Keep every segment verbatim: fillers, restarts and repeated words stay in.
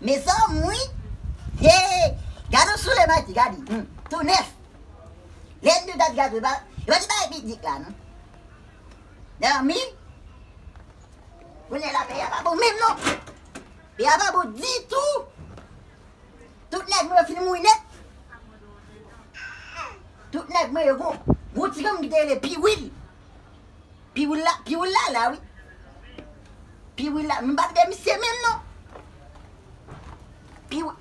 Mezanmi, hey, gade yon soulye Mati, gade, hmm, tou nèf. Lè n te dat gade, e pa, e pa ti bagay piknik la, non. Mezanmi, kounye a la, peyi a pa bon menm, non. Peyi a pa bon ditou. Tout nèg mwen yo fin mouri nèt. Tout nèg mwen yo gon, gon ti granmoun ki te rele Piwil. Piwil la, Piwil la la, wi. Piwil la, m pa tande misye menm, non. Piwil.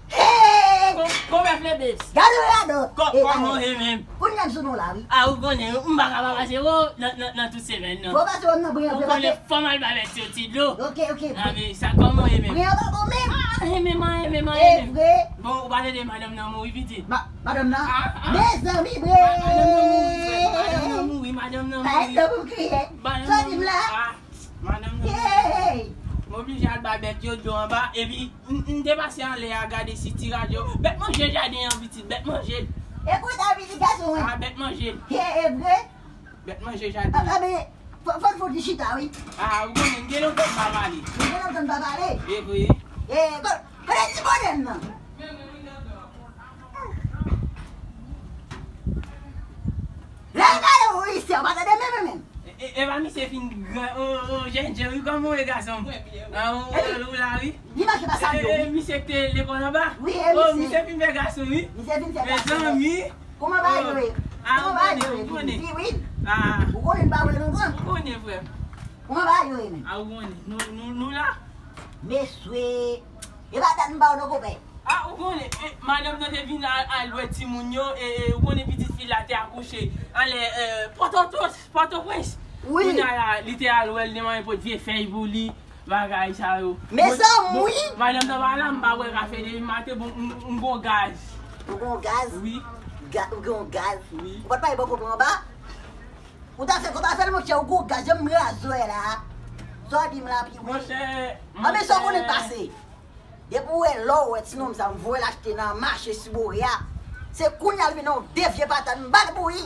Hey! Kon-, konbyen Flebes? Gade radòt. Kò-, kòman w ye menm? Kounye a m sou nou la, wi. A, ou konnen, m pa ka pa pase, o, nan, nan, nan tout semèn, non. Fò pase wè m nan briyan. Ou konnen, fò m al ba bèt yo ti dlo. Ok, ok. A, men sa, kòman w ye menm? Briyan pa bon menm. A, anyen menm, anyen menm, anyen menm. E vre? Bon, ou pa tande madanm nan mouri pitit? Ma-, madanm nan? A, a. Mezanmi, bre! Ma-, madanm nan mouri, frè. Madanm nan mouri, madanm nan mouri. Pa enn tan pou m kriye. Sa w di m la? A, madanm nan mouri. Hey! M oblije al ba bèt yo dlo anba, epi m, m te pase anlè a gade si ti radyo. Bèt manje jaden an, pitit, bèt manje l. E kote w ap di gason an? A, bèt manje l. Hey, e vre? Bèt manje jaden. A, a, men, fò, fò, fò di chita, wi. A, ou konnen, m gen lontan m pa pale. M gen lontan m pa pale. E vre. E, ko-, kote ti bonè m nan? Lè l pale, ou isi, ou pa tande menm, menm, menm. E, e, e pa misye fin gran, o, o, jènjan, wi, kòman w ye, gason m? A, ou, ou, ou la, wi. Li manke pa salye w, wi. E, e, misye k te lekòl anba? Wi, e misye. O, misye fin fè gason, wi. Misye fin fè gason. Mezanmi. Kòman bagay yo ye? A, kòman bagay yo ye? Piwil. A. Ou konnen n pa wè lontan. Ou konnen, frè m. Kòman bagay yo ye, menm? A, ou konnen. Nou, nou, nou la. Mesye. E pa dat m ba w non, konpè. A, ou konnen, e, madanm nan te vin al, al wè timoun yo, e, e, ou konnen pitit fi l la te akouche anlè, e, Pòtoprens, Pòtoprens. Wi. Kounye a la, li te al wè l, li te manyen pot vye fèy pou li, bagay sa yo. Mezanmi! Bon, madanm nan pa la, m pa bwè kafe depi maten, bon, m, m gon gaz. Ou gon gaz? Wi. Ga-, ou gon gaz? Wi. Ou pa t pale bò pwòp anba? Ou ta fè, ou ta fè l, monchè, ou gon gaz, jan m raze w la. Sa w di m la, Piwil. Monchè, anben sa w konnen k pase. Depi w wè lè w wè ti nonm sa, m voye l achte nan mache Sibore a. Se kounye a l vin nan yon de vye patat, m ba l bouyi.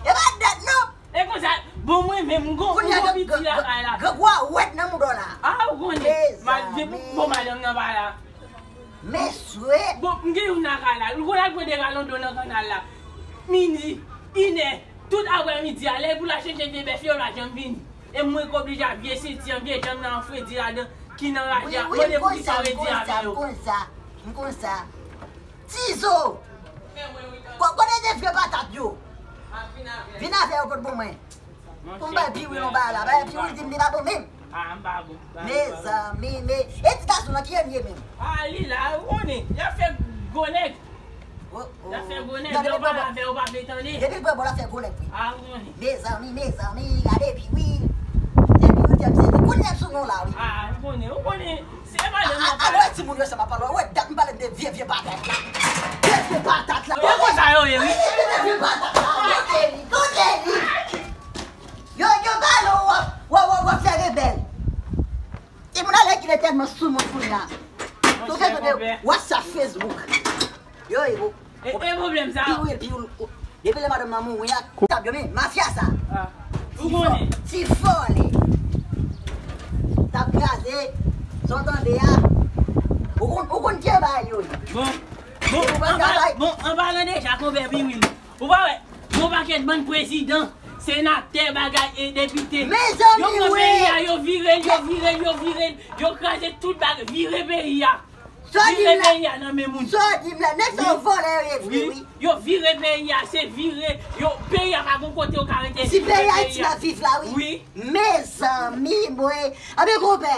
E pa dat non. E konsa, bon, mwen menm, m gon, m gon piti lakay la. Kounye a grangou a wèd nan mouda w la. A, ou konnen. Mezanmi. Bon, madanm nan pa la. Mesye. Bon, m gen youn lakay la. L konn al pran de galon dlo nan kanal la. Midi, inè, tout aprèmidi a, lè pou l al chèche vye bèf yo, l pa janm vini. E mwen k oblije ak vye senti an, vye janm nan an fredi ladan, ki nan raje a. Wi, wi, m konn sa, m konn sa, m konn sa, m konn sa. Tizo! Ko-, kote de vye patat yo? Vin avè yo pot pou mwen. Pou m bay Piwil yon bagay la. Bagay Piwil di m li pa bon menm. A, m pa bon. Mezanmi, me, e ti gason nan ki ye l ye menm? A, li la, ou konnen. Y ap fè gwo nèg. Oh, oh. Y ap fè gwo nèg. Lè w pale avè l, ou pa vle tande. Depi l pran bò l ap fè gwo nèg, wi. A, ou konnen. Mezanmi, mezanmi, gade Piwil. Depi ou te ap sezi. Kounye a m sou non la, wi. A, ou konnen, ou konnen. Se madanm nan pale. A, a, wè timoun yo sa m ap pale. Wè dat m pale de vye, vye patat la. Vye, vye patat la. E konsa yo ye, wi. Vye, vye, vye patat la. Kote li? Kote li? Yo, yo pale, w ap, w ap, w ap, w ap fè rebèl. Timoun ale ki lè tèlman sou moun kounye a. Tou fè tande WhatsApp, Facebook. Yo, yo. E, e pwoblèm sa. Piwil, Piwil. Depi lè madanm nan mouri a, tab yo, men mafya sa. A. Ou konnen. Ti vòlè. T ap kraze, sa w tande a. Ou konn, ou konn ki bagay yo ye. Bon, bon, an pa-, bon, an palan deja, konpè Piwil. Ou pa wè, gon pakèt bann prezidan, senatè, bagay, e depite. Mezanmi, yo pran peyi a, yo vire l, yo vire l, yo vire l, yo kraze tout bagay, vire peyi a. Sa w di m la? Vire peyi a nan men moun. Sa w di m la? Nèg sa yo vòlè yo ye vre, wi. Yo vire peyi a, se vire. Yo, peyi a pa gon kote yo ka rete. Ti peyi Ayiti n ap viv la, wi. Wi. Mezanmi, mwen. Anben, konpè,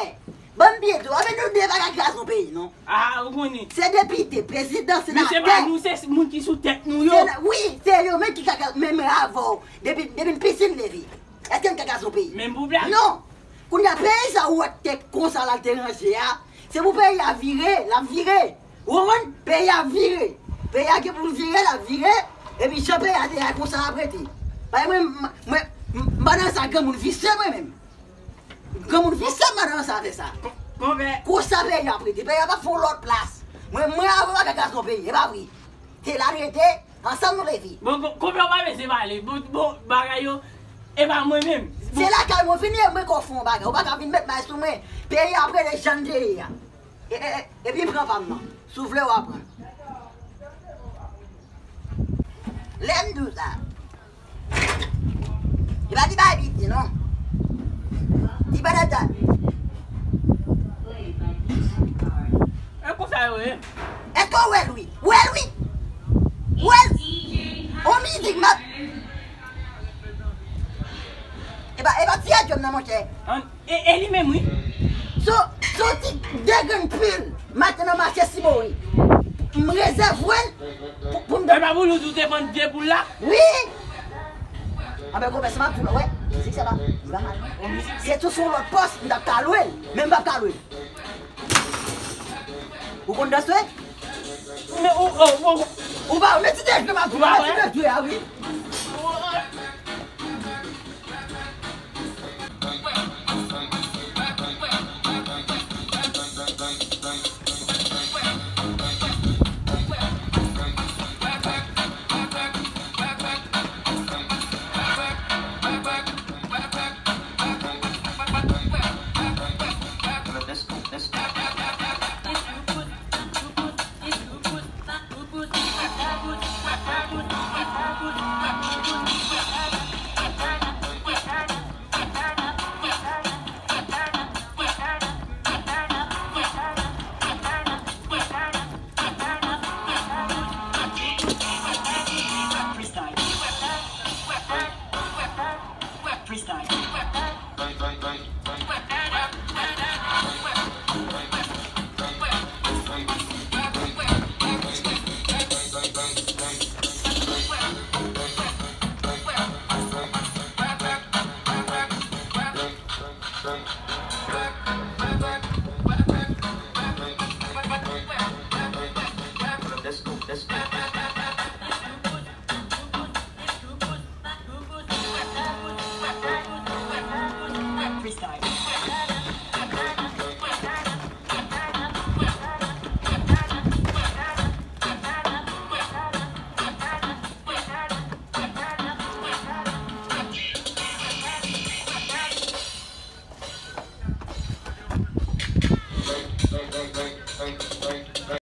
ban m byen di w. Anben, nou de pa ka kraze yon peyi, non. A, ou konnen. Se depite, prezidan, senatè. Men se pa nou, se moun ki sou tèt nou yo. Wi, se yo menm ki ka kraze, menm avè w. Depi, depi n piti n leve. Èske n ka kraze yon peyi? Menm pou blag. Non. Kounye a peyi sa ou wè k te konsa la l te ranje a, se pou peyi a vire, l ap vire. Ou konprann? Peyi a vire. Peyi a gen pou l vire, l ap vire. Epi jan peyi a te ye a konsa l ap rete. Paske mwen, m, mwen, m, m pa nan sa granmoun visye mwen menm. Granmoun visye m pa nan sa avè sa. Konsa peyi a ap rete. Peyi a p ap fè yon lòt plas. Mwen, mwen avè w pa ka kraze yon peyi. E pa vre. Se la l rete. Ansanm nou leve. Bon, bon, konpè w pa bezwen pale. Bon, bon, bagay yo, e pa mwen menm. Se lakay mwen vin ye, mwen ka fè yon bagay. Ou pa ka vin met may sou mwen. Peyi a ap rete jan l te ye a. E, e, e, epi pran pa m nan. Si w vle, w a pran. Lè m di w sa. Li pa di bay piti, non. Di pa dada. E konsa yo ye. Èske w wè l, wi? W wè l, wi? W wè l? On mizik m ap. E pa, e pa ti radyo m nan, monchè. E, e li menm, wi. So, so ti de grenn pil maten nan mache Sibori. M rezève l pou, pou m E pa pou nou tou te vann vye boul la. Wi! Anben, konpè, se m ap di w, wè. Mizik sa pa, li pa mal. Se tou sou lòt pòs, m t ap ka lwe l. Men m p ap ka lwe l. Ou konn danse? Men ou, ou, ou, Ou pa, men ti de jwe m ap di w, men ti de jwe a, wi.